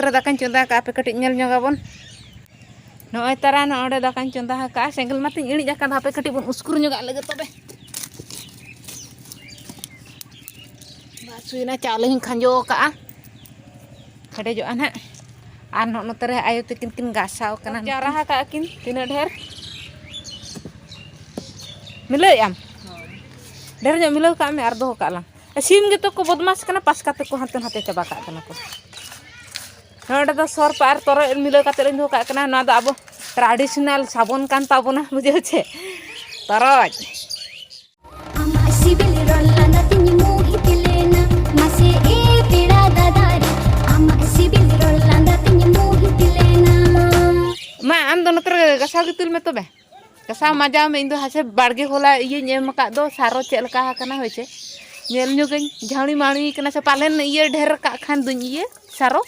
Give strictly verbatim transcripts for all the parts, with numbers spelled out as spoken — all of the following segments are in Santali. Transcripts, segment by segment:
ᱨᱮ ᱫᱟᱠᱟᱧ ᱪᱚᱸᱫᱟ ᱟᱠᱟᱫᱼᱟ, ᱟᱯᱮ ᱠᱟᱹᱴᱤᱡ ᱧᱮᱞ ᱧᱚᱜ ᱟᱵᱚᱱ᱾ ᱱᱚᱜᱼᱚᱭ ᱛᱟᱨᱟ ᱱᱚᱜᱼᱚᱭ ᱱᱚᱰᱮ ᱫᱟᱠᱟᱧ ᱪᱚᱸᱫᱟ ᱟᱠᱟᱫᱼᱟ, ᱥᱮᱸᱜᱮᱞ ᱢᱟᱛᱚᱧ ᱤᱬᱤᱡ ᱟᱠᱟᱫ, ᱦᱟᱯᱮ ᱠᱟᱹᱴᱤᱡ ᱵᱚᱱ ᱩᱥᱠᱩᱨ ᱧᱚᱜᱟᱜ ᱞᱮᱜᱮ ᱛᱚᱵᱮ᱾ ᱵᱟᱥ ᱦᱩᱭᱱᱟ, ᱪᱟᱣᱞᱮ ᱦᱚᱸᱧ ᱠᱷᱟᱸᱡᱚ ᱟᱠᱟᱫᱼᱟ, ᱦᱮᱰᱮᱡᱚᱜᱼᱟ ᱱᱟᱦᱟᱜ᱾ ᱟᱨ ᱱᱚᱜᱼᱚ ᱱᱚᱛᱮ ᱨᱮ ᱟᱭᱳ ᱛᱟᱹᱠᱤᱱ ᱠᱤᱱ ᱜᱟᱥᱟᱣ ᱠᱟᱱᱟ, ᱡᱟᱣᱨᱟ ᱟᱠᱟᱫᱼᱟ ᱠᱤᱱ ᱛᱤᱱᱟᱹᱜ ᱰᱷᱮᱨ᱾ ᱢᱤᱞᱟᱹᱣᱮᱫ ᱟᱢ? ᱰᱷᱮᱨ ᱧᱚᱜ ᱢᱤᱞᱟᱹᱣ ᱠᱟᱜ ᱢᱮ ᱟᱨ ᱫᱚᱦᱚ ᱠᱟᱜ ᱞᱟᱝ᱾ ᱥᱤᱢ ᱜᱮᱛᱚ ᱠᱚ ᱵᱚᱫᱢᱟᱥ ᱠᱟᱱᱟ, ᱯᱟᱥᱠᱟ ᱛᱮᱠᱚ ᱦᱟᱱᱛᱮ ᱱᱟᱛᱮ ᱪᱟᱵᱟ ᱠᱟᱜ ᱠᱟᱱᱟ ᱠᱚ᱾ ᱱᱚᱰᱮ ᱫᱚ ᱥᱚᱨᱯ ᱟᱨ ᱛᱚᱨᱚᱡ ᱢᱤᱞᱟᱹᱣ ᱠᱟᱛᱮ ᱞᱤᱧ ᱫᱚᱦᱚ ᱠᱟᱜ ᱠᱟᱱᱟ᱾ ᱱᱚᱣᱟ ᱫᱚ ᱟᱵᱚ traditional ᱥᱟᱵᱚᱱ ᱠᱟᱱ ᱛᱟᱵᱚᱱᱟ, ᱵᱩᱡᱷᱟᱹᱣ ᱪᱮ? ᱛᱚᱨᱚᱡ᱾ ᱟᱢᱟᱜ ᱥᱤᱵᱤᱞ ᱨᱚᱲ ᱞᱟᱸᱫᱟ ᱛᱤᱧ ᱢᱳᱦᱤᱛ ᱞᱮᱱᱟ᱾ ᱢᱟᱥᱮ ᱮ ᱯᱮᱲᱟ ᱫᱟᱫᱟ ᱨᱮ, ᱟᱢᱟᱜ ᱥᱤᱵᱤᱞ ᱨᱚᱲ ᱞᱟᱸᱫᱟ ᱛᱤᱧ ᱢᱳᱦᱤᱛ ᱞᱮᱱᱟ᱾ ᱢᱟ, ᱟᱢ ᱫᱚ ᱱᱚᱛᱮ ᱨᱮ ᱜᱟᱥᱟᱣ ᱜᱤᱛᱤᱞ ᱢᱮ ᱛᱚᱵᱮ᱾ ᱜᱟᱥᱟᱣ ᱢᱟᱡᱟᱣ ᱢᱮ, ᱤᱧ ᱫᱚ ᱦᱟᱥᱮ ᱵᱟᱲᱜᱮ ᱦᱚᱞᱟ ᱤᱭᱟᱹᱧ ᱮᱢ ᱟᱠᱟᱫ ᱫᱚ, ᱥᱟᱨᱚ ᱪᱮᱫ ᱞᱮᱠᱟ ᱟᱠᱟᱱᱟ ᱦᱳᱭ ᱪᱮ? ᱧᱮᱞ ᱧᱚᱜᱟᱹᱧ, ᱡᱷᱟᱹᱣᱲᱤ ᱢᱟᱹᱣᱲᱤ ᱠᱟᱱᱟ ᱥᱮ ᱯᱟᱞᱮᱱ ᱤᱭᱟᱹ ᱰᱷᱮᱨ ᱟᱠᱟᱫ ᱠᱷᱟᱱ ᱫᱩᱧ ᱤᱭᱟᱹ ᱥᱟᱨᱚ᱾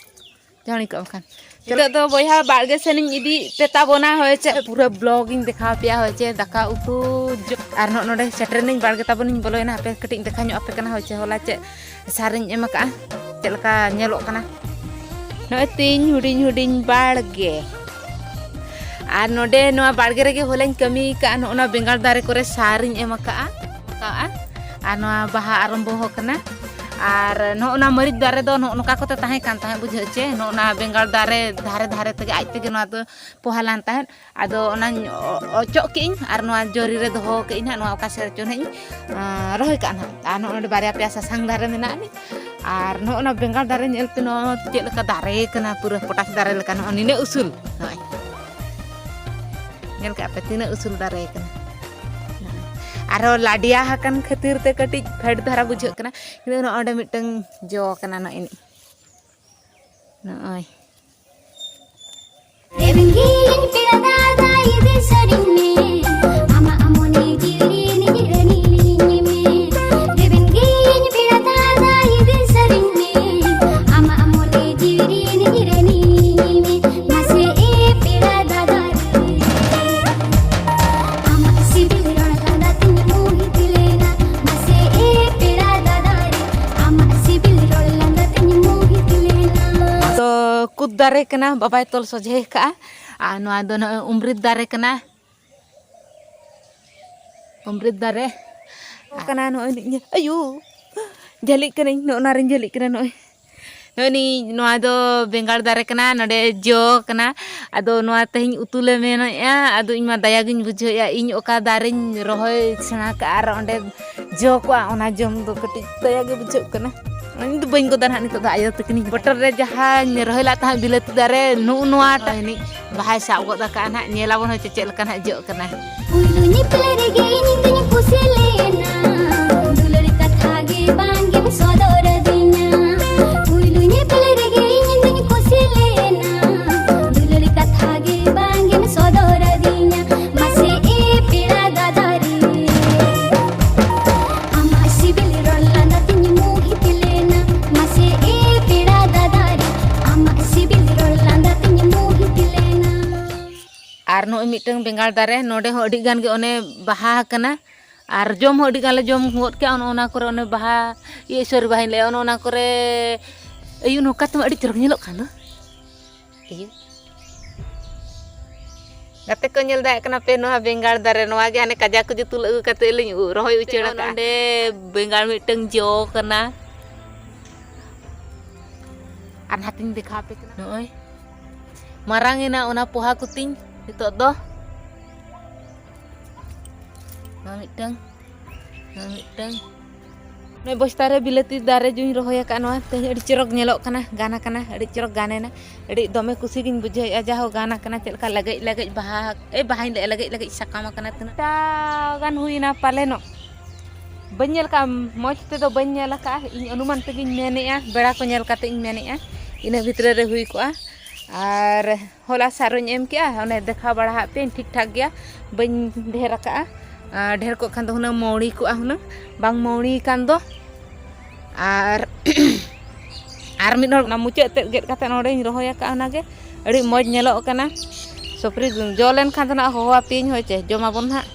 ᱡᱷᱟᱹᱣᱲᱤ ᱠᱟᱜ ᱵᱟᱠᱷᱟᱱ᱾ ᱱᱤᱛᱚᱜ ᱫᱚ ᱵᱚᱭᱦᱟ ᱵᱟᱲᱜᱮ ᱥᱮᱱ ᱤᱧ ᱤᱫᱤᱭᱮᱫ ᱯᱮ ᱛᱟᱵᱚᱱᱟ ᱦᱳᱭ ᱪᱮ, ᱯᱩᱨᱟᱹ vlog ᱤᱧ ᱫᱮᱠᱷᱟᱣ ᱯᱮᱭᱟ ᱦᱳᱭ ᱪᱮ, ᱫᱟᱠᱟ ᱩᱛᱩ ᱡᱚ-, ᱟᱨ ᱱᱚᱜᱼᱚ ᱱᱚᱰᱮ ᱥᱮᱴᱮᱨ ᱮᱱᱟᱹᱧ ᱵᱟᱲᱜᱮ ᱛᱟᱵᱚᱱᱤᱧ ᱵᱚᱞᱚᱭᱮᱱᱟ, ᱦᱟᱯᱮ ᱠᱟᱹᱴᱤᱡ ᱤᱧ ᱫᱮᱠᱷᱟᱣ ᱧᱚᱜ ᱟᱯᱮ ᱠᱟᱹᱴᱤᱡ ᱤᱧ ᱫᱮᱠᱷᱟᱣ ᱧᱚᱜ ᱟᱯᱮ ᱠᱟᱱᱟ ᱦᱳᱭ ᱪᱮ, ᱦᱚᱞᱟ ᱪᱮᱫ ᱥᱟᱨᱤᱧ ᱮᱢ ᱟᱠᱟᱫᱼᱟ, ᱪᱮᱫ ᱞᱮᱠᱟ ᱧᱮᱞᱚᱜ ᱠᱟᱱᱟ᱾ ᱱᱚᱜᱼᱚᱭ ᱛᱤᱧ ᱦᱩᱰᱤᱧ ᱦᱩᱰᱤᱧ ᱵᱟᱲᱜᱮ, ᱟᱨ ᱱᱚᱰᱮ ᱱᱚᱣᱟ ᱵᱟᱲᱜᱮ ᱨᱮᱜᱮ ᱦᱚᱞᱟᱧ ᱠᱟᱹᱢᱤ ᱟᱠᱟᱫᱼᱟ, ᱱᱚᱜᱼᱚ ᱱᱚᱣᱟ ᱵᱮᱸᱜᱟᱲ ᱫᱟᱨᱮ ᱠᱚᱨᱮ ᱥᱟᱨᱤᱧ ᱮᱢ ᱟᱠᱟᱫᱼᱟ, ᱟᱠᱟᱫᱼᱟ᱾ ᱟᱨ ᱱᱚᱣᱟ ᱵᱟᱦᱟ ᱟᱨᱟᱢᱵᱚ ᱟᱠᱟᱱᱟ᱾ ᱟᱨ ᱱᱚᱜᱼᱚ ᱱᱟ ᱢᱟᱹᱨᱤᱪ ᱫᱟᱨᱮ ᱫᱚ ᱱᱚᱜᱼᱚ ᱱᱚᱝᱠᱟ ᱠᱚᱛᱮ ᱛᱟᱦᱮᱸ ᱠᱟᱱ ᱛᱟᱦᱮᱸᱫ, ᱵᱩᱡᱷᱟᱹᱜ ᱪᱮ, ᱱᱚᱜᱼᱚ ᱱᱟ ᱵᱮᱸᱜᱟᱲ ᱫᱟᱨᱮ ᱫᱷᱟᱨᱮ ᱫᱷᱟᱨᱮ ᱛᱮᱜᱮ ᱟᱡ ᱛᱮᱜᱮ ᱱᱚᱣᱟ ᱫᱚ ᱯᱚᱦᱟ ᱞᱮᱱ ᱛᱟᱦᱮᱸᱫ᱾ ᱟᱫᱚ ᱚᱱᱟᱧ ᱚ-, ᱚᱪᱚᱜ ᱠᱮᱜᱼᱟᱹᱧ ᱟᱨ ᱱᱚᱣᱟ ᱡᱚᱨᱤ ᱨᱮ ᱫᱚᱦᱚ ᱠᱮᱜᱼᱟᱹᱧ ᱦᱟᱸᱜ, ᱱᱚᱣᱟ ᱚᱠᱟ ᱥᱮᱫ ᱨᱮᱪᱚ ᱱᱟᱦᱟᱜ ᱤᱧ, ᱟᱸ, ᱨᱚᱦᱚᱭ ᱠᱟᱜᱼᱟ ᱱᱟᱦᱟᱜ᱾ ᱟᱨ ᱱᱚᱜᱼᱚ ᱱᱚᱰᱮ ᱵᱟᱨᱭᱟ ᱯᱮᱭᱟ ᱥᱟᱥᱟᱝ ᱫᱟᱨᱮ ᱢᱮᱱᱟᱜ ᱟᱹᱱᱤᱡ᱾ ᱟᱨ ᱱᱚᱜᱼᱚ ᱱᱟ ᱵᱮᱸᱜᱟᱲ ᱫᱟᱨᱮ ᱧᱮᱞ ᱯᱮ, ᱱᱚᱣᱟ ᱪᱮᱫ ᱞᱮᱠᱟ ᱫᱟᱨᱮ ᱠᱟᱱᱟ, ᱯᱩᱨᱟᱹ ᱯᱚᱴᱟᱥ ᱫᱟᱨᱮ ᱞᱮᱠᱟ, ᱱᱚᱜᱼᱚ ᱱᱤᱱᱟᱹᱜ ᱩᱥᱩᱞ᱾ ᱱᱚᱜᱼᱚᱭ ᱧᱮᱞ ᱠᱟᱜ ᱯᱮ, ᱛᱤᱱᱟᱹᱜ ᱩᱥᱩᱞ ᱫᱟᱨᱮ ᱠᱟᱱᱟ᱾ ᱱᱚᱜᱼᱚᱭ᱾ ᱟᱨᱦᱚᱸ ᱞᱟᱰᱮᱭᱟ ᱟᱠᱟᱱ ᱠᱷᱟᱹᱛᱤᱨ ᱛᱮ ᱠᱟᱹᱴᱤᱡ ᱯᱷᱮᱰ ᱫᱷᱟᱨᱟ ᱵᱩᱡᱷᱟᱹᱜ ᱠᱟᱱᱟ, ᱠᱤᱱᱛᱩ ᱱᱚᱜᱼᱚ ᱱᱚᱰᱮ ᱢᱤᱫᱴᱟᱝ ᱡᱚ ᱠᱟᱱᱟ ᱱᱚᱜᱼᱚᱭ ᱱᱤᱡ᱾ ᱱᱚᱜᱼᱚᱭ᱾ ᱨᱮᱵᱮᱱ ᱜᱮᱭᱟᱹᱧ ᱯᱮᱲᱟ ᱫᱟᱫᱟ, ᱤᱫᱤ ᱥᱟᱹᱨᱤᱧ ᱢᱮ᱾ ᱟᱢᱟᱜ ᱢᱚᱱᱮ ᱡᱤᱣᱤ ᱨᱤᱱᱤᱡ ᱨᱟᱹᱱᱤ ᱞᱤᱧ ᱢᱮ᱾ ᱨᱮᱵᱮᱱ ᱜᱮᱭᱟᱹᱧ ᱯᱮᱲᱟ ᱫᱟᱫᱟ, ᱤᱫᱤ ᱥᱟᱹᱨᱤᱧ ᱢᱮ᱾ ᱟᱢᱟᱜ ᱢᱚᱱᱮ ᱡᱤᱣᱤ ᱨᱤᱱᱤᱡ ᱨᱟᱹᱱᱤ ᱞᱤᱧ ᱢᱮ᱾ ᱢᱟᱥᱮ ᱮ ᱯᱮᱲᱟ ᱫᱟᱫᱟ ᱨᱮ᱾ ᱟᱢᱟᱜ ᱥᱤᱵᱤᱞ ᱨᱚᱲ ᱞᱟᱸᱫᱟ ᱛᱤᱧ ᱢᱳᱦᱤᱛ ᱞᱮᱱᱟ᱾ ᱢᱟᱥᱮ ᱮ ᱯᱮᱲᱟ ᱫᱟᱫᱟ ᱨᱮ᱾ ᱟᱢᱟᱜ ᱥᱤᱵᱤᱞ ᱨᱚᱲ ᱞᱟᱸᱫᱟ ᱛᱤᱧ ᱢᱳᱦᱤᱛ ᱞᱮᱱᱟ᱾ ᱛᱚ ᱠᱩᱫ ᱫᱟᱨᱮ ᱠᱟᱱᱟ, ᱵᱟᱵᱟᱭ ᱛᱚᱞ ᱥᱚᱡᱷᱮ ᱟᱠᱟᱫᱼᱟ᱾ ᱟᱨ ᱱᱚᱣᱟ ᱫᱚ ᱱᱚᱜᱼᱚᱭ ᱩᱢᱨᱤᱛ ᱫᱟᱨᱮ ᱠᱟᱱᱟ᱾ ᱚᱢᱨᱤᱛ ᱫᱟᱨᱮ ᱠᱟᱱᱟ ᱱᱚᱜᱼᱚᱭ ᱱᱤᱭᱟᱹ᱾ ᱟᱭᱳ, ᱡᱷᱟᱹᱞᱤᱜ ᱠᱟᱹᱱᱟᱹᱧ, ᱱᱚᱜᱼᱚ ᱱᱚᱣᱟ ᱨᱤᱧ ᱡᱷᱟᱹᱞᱤᱜ ᱠᱟᱱᱟ ᱱᱚᱜᱼᱚᱭ᱾ ᱱᱚᱜᱼᱚᱭ ᱱᱤᱭᱟᱹ, ᱱᱚᱣᱟ ᱫᱚ ᱵᱮᱸᱜᱟᱲ ᱫᱟᱨᱮ ᱠᱟᱱᱟ, ᱱᱚᱰᱮ ᱡᱚ ᱠᱟᱱᱟ᱾ ᱟᱫᱚ ᱱᱚᱣᱟ ᱛᱮᱦᱮᱧ ᱩᱛᱩ ᱞᱮ ᱢᱮᱱᱮᱫᱼᱟ᱾ ᱟᱫᱚ ᱤᱧ ᱢᱟ ᱫᱟᱭᱟ ᱜᱤᱧ ᱵᱩᱡᱷᱟᱹᱣᱮᱫᱼᱟ, ᱤᱧ ᱚᱠᱟ ᱫᱟᱨᱮᱧ ᱨᱚᱦᱚᱭ ᱥᱮᱬᱟ ᱠᱟᱜᱼᱟ ᱟᱨ ᱚᱸᱰᱮ ᱡᱚ ᱠᱚᱜᱼᱟ, ᱚᱱᱟ ᱡᱚᱢ ᱫᱚ ᱠᱟᱹᱴᱤᱡ ᱫᱟᱭᱟ ᱜᱮ ᱵᱩᱡᱷᱟᱹᱜ ᱠᱟᱱᱟ᱾ ᱤᱧ ᱫᱚ ᱵᱟᱹᱧ ᱜᱚᱫᱟ ᱱᱟᱦᱟᱜ ᱱᱤᱛᱚᱜ ᱫᱚ, ᱟᱭᱳ ᱛᱟᱹᱠᱤᱱᱤᱧ ᱵᱚᱴᱚᱞ ᱨᱮ ᱡᱟᱦᱟᱸᱧ ᱨᱚᱦᱚᱭ ᱞᱮᱫ ᱛᱟᱦᱮᱸᱫ ᱵᱤᱞᱟᱹᱛᱤ ᱫᱟᱨᱮ, ᱱᱩᱜᱼᱩ ᱱᱚᱣᱟ ᱴᱟᱜ ᱡᱟᱹᱱᱤᱡ ᱵᱟᱦᱟᱭ ᱥᱟᱵ ᱜᱚᱫ ᱟᱠᱟᱫᱼᱟ ᱱᱟᱦᱟᱜ᱾ ᱧᱮᱞ ᱟᱵᱚᱱ ᱦᱚᱸ ᱪᱮᱫ ᱞᱮᱠᱟ ᱱᱟᱦᱟᱜ ᱡᱚᱜ ᱠᱟᱱᱟ᱾ ᱯᱩᱭᱞᱩ ᱧᱮᱯᱮᱞ ᱨᱮᱜᱮ ᱤᱧ ᱫᱩᱧ ᱠᱩᱥᱤ ᱞᱮᱱᱟ, ᱫᱩᱞᱟᱹᱲ ᱠᱟᱛᱷᱟ ᱜᱮ ᱵᱟᱝ ᱜᱮᱢ ᱥᱚᱫᱚᱨ ᱟᱹᱫᱤᱧᱟ᱾ ᱯᱩᱭᱞᱩ ᱧᱮᱯᱮᱞ ᱨᱮᱜᱮ ᱤᱧ ᱫᱩᱧ ᱠᱩᱥᱤ ᱞᱮᱱᱟ, ᱫᱩᱞᱟᱹᱲ ᱠᱟᱛᱷᱟ ᱜᱮ ᱵᱟᱝ ᱜᱮᱢ ᱥᱚᱫᱚᱨ ᱟᱹᱫᱤᱧᱟ᱾ ᱢᱟᱥᱮ ᱮ ᱯᱮᱲᱟ ᱫᱟᱫᱟ ᱨᱮ, ᱟᱢᱟᱜ ᱥᱤᱵᱤᱞ ᱨᱚᱲ ᱞᱟᱸᱫᱟ ᱛᱤᱧ ᱢᱳᱦᱤᱛ ᱞᱮᱱᱟ᱾ ᱢᱟᱥᱮ ᱮ ᱯᱮᱲᱟ ᱫᱟᱫᱟ ᱨᱮ, ᱟᱢᱟᱜ ᱥᱤᱵᱤᱞ ᱨᱚᱲ ᱞᱟᱸᱫᱟ ᱛᱤᱧ ᱢᱳᱦᱤᱛ ᱞᱮᱱᱟ᱾ ᱟᱨ ᱱᱚᱜᱼᱚᱭ ᱢᱤᱫᱴᱟᱝ ᱵᱮᱸᱜᱟᱲ ᱫᱟᱨᱮ, ᱱᱚᱰᱮ ᱦᱚᱸ ᱟᱹᱰᱤ ᱜᱟᱱ ᱜᱮ ᱚᱱᱮ ᱵᱟᱦᱟ ᱟᱠᱟᱱᱟ᱾ ᱟᱨ ᱡᱚᱢ ᱦᱚᱸ ᱟᱹᱰᱤ ᱜᱟᱱ ᱞᱮ ᱡᱚᱢ ᱜᱚᱫ ᱠᱮᱜᱼᱟ᱾ ᱚᱱᱮ ᱚᱱᱟ ᱠᱚᱨᱮ ᱚᱱᱮ ᱵᱟᱦᱟ, ᱤᱭᱟᱹ, ᱥᱚᱨᱤ, ᱵᱟᱦᱟᱧ ᱞᱟᱹᱭᱟ, ᱚᱱᱮ ᱚᱱᱟ ᱠᱚᱨᱮ, ᱟᱭᱩ, ᱱᱚᱝᱠᱟ ᱛᱮᱢᱟ ᱟᱹᱰᱤ ᱪᱚᱨᱚᱠ ᱧᱮᱞᱚᱜ ᱠᱟᱱ ᱫᱚ᱾ ᱤᱭᱟᱹ᱾ ᱜᱟᱛᱮ ᱠᱚ, ᱧᱮᱞ ᱫᱟᱲᱮᱭᱟᱜ ᱠᱟᱱᱟ ᱯᱮ ᱱᱚᱣᱟ ᱵᱮᱸᱜᱟᱲ ᱫᱟᱨᱮ? ᱱᱚᱣᱟ ᱜᱮ ᱦᱟᱱᱮ ᱠᱟᱡᱟ ᱠᱚ ᱡᱩᱛᱩ ᱟᱹᱜᱩ ᱠᱟᱛᱮ ᱞᱤᱧ ᱨᱚᱦᱚᱭ ᱩᱪᱟᱹᱲ ᱟᱠᱟᱫᱼᱟ᱾ ᱱᱚᱰᱮ ᱵᱮᱸᱜᱟᱲ ᱢᱤᱫᱴᱟᱝ ᱡᱚ ᱠᱟᱱᱟ᱾ ᱟᱨ ᱱᱟᱦᱟᱜ ᱤᱧ ᱫᱮᱠᱷᱟᱣ ᱟᱯᱮ ᱠᱟᱱᱟ᱾ ᱱᱚᱜᱼᱚᱭ ᱢᱟᱨᱟᱝ ᱮᱱᱟ ᱚᱱᱟ ᱯᱚᱦᱟ ᱠᱚᱛᱤᱧ ᱱᱤᱛᱚᱜ ᱫᱚ᱾ ᱱᱚᱣᱟ ᱢᱤᱫᱴᱟᱝ, ᱱᱚᱣᱟ ᱢᱤᱫᱴᱟᱝ᱾ ᱱᱚᱜᱼᱚᱭ ᱵᱚᱥᱛᱟ ᱨᱮ ᱵᱤᱞᱟᱹᱛᱤ ᱫᱟᱨᱮ ᱡᱩᱧ ᱨᱚᱦᱚᱭ ᱟᱠᱟᱫ ᱱᱚᱣᱟ, ᱛᱮᱦᱮᱧ ᱟᱹᱰᱤ ᱪᱚᱨᱚᱠ ᱧᱮᱞᱚᱜ ᱠᱟᱱᱟ, ᱜᱟᱱ ᱟᱠᱟᱱᱟ, ᱟᱹᱰᱤ ᱪᱚᱨᱚᱠ ᱜᱟᱱ ᱮᱱᱟ᱾ ᱟᱹᱰᱤ ᱫᱚᱢᱮ ᱠᱩᱥᱤ ᱜᱤᱧ ᱵᱩᱡᱷᱟᱹᱣᱮᱫᱼᱟ, ᱡᱟᱦᱳ ᱜᱟᱱ ᱟᱠᱟᱱᱟ, ᱪᱮᱫ ᱞᱮᱠᱟ ᱞᱮᱜᱮᱡ ᱞᱮᱜᱮᱡ ᱵᱟᱦᱟ, ᱮ, ᱵᱟᱦᱟᱧ ᱞᱟᱹᱭᱮᱫᱼᱟ, ᱞᱮᱜᱮᱡ ᱞᱮᱜᱮᱡ ᱥᱟᱠᱟᱢ ᱟᱠᱟᱱᱟ᱾ ᱛᱤᱱᱟᱹᱜ ᱴᱟ ᱜᱟᱱ ᱦᱩᱭᱱᱟ ᱯᱟᱞᱮᱱᱚᱜ, ᱵᱟᱹᱧ ᱧᱮᱞ ᱠᱟᱜᱼᱟ, ᱢᱚᱡᱽ ᱛᱮᱫᱚ ᱵᱟᱹᱧ ᱧᱮᱞ ᱟᱠᱟᱫᱼᱟ᱾ ᱤᱧ ᱚᱱᱩᱢᱟᱱ ᱛᱮᱜᱤᱧ ᱢᱮᱱᱮᱫᱼᱟ, ᱵᱮᱲᱟ ᱠᱚ ᱧᱮᱞ ᱠᱟᱛᱮ ᱤᱧ ᱢᱮᱱᱮᱫᱼᱟ, ᱤᱱᱟᱹ ᱵᱷᱤᱛᱨᱤ ᱨᱮ ᱦᱩᱭ ᱠᱚᱜᱼᱟ᱾ ᱟᱨ ᱦᱚᱞᱟ ᱥᱟᱨᱚᱧ ᱮᱢ ᱠᱮᱜᱼᱟ, ᱚᱱᱮ ᱫᱮᱠᱷᱟᱣ ᱵᱟᱲᱟ ᱟᱫ ᱯᱮᱭᱟᱧ, ᱴᱷᱤᱠ ᱴᱷᱟᱠ ᱜᱮᱭᱟ, ᱵᱟᱹᱧ ᱰᱷᱮᱨ ᱟᱠᱟᱜᱼᱟ᱾ ᱟᱨ ᱰᱷᱮᱨ ᱠᱚᱜ ᱠᱷᱟᱱ ᱫᱚ ᱦᱩᱱᱟᱹᱝ ᱢᱟᱹᱣᱲᱤ ᱠᱚᱜᱼᱟ, ᱦᱩᱱᱟᱹᱝ ᱵᱟᱝ ᱢᱟᱹᱣᱲᱤ ᱠᱟᱱ ᱫᱚ᱾ ᱟᱨ ᱟᱨ ᱢᱤᱫ ᱦᱚᱲ ᱚᱱᱟ ᱢᱩᱪᱟᱹᱫ ᱛᱮᱫ ᱜᱮᱫ ᱠᱟᱛᱮ ᱱᱚᱰᱮᱧ ᱨᱚᱦᱚᱭ ᱟᱠᱟᱫᱼᱟ, ᱚᱱᱟᱜᱮ ᱟᱹᱰᱤ ᱢᱚᱡᱽ ᱧᱮᱞᱚᱜ ᱠᱟᱱᱟ᱾ ᱥᱩᱯᱨᱤ ᱡᱚ ᱞᱮᱱᱠᱷᱟᱱ ᱫᱚ ᱱᱟᱜ ᱦᱚᱦᱚ ᱟᱯᱮᱭᱟᱹᱧ, ᱦᱳᱭ ᱪᱮ, ᱡᱚᱢᱟᱵᱚᱱ ᱱᱟᱦᱟᱜ᱾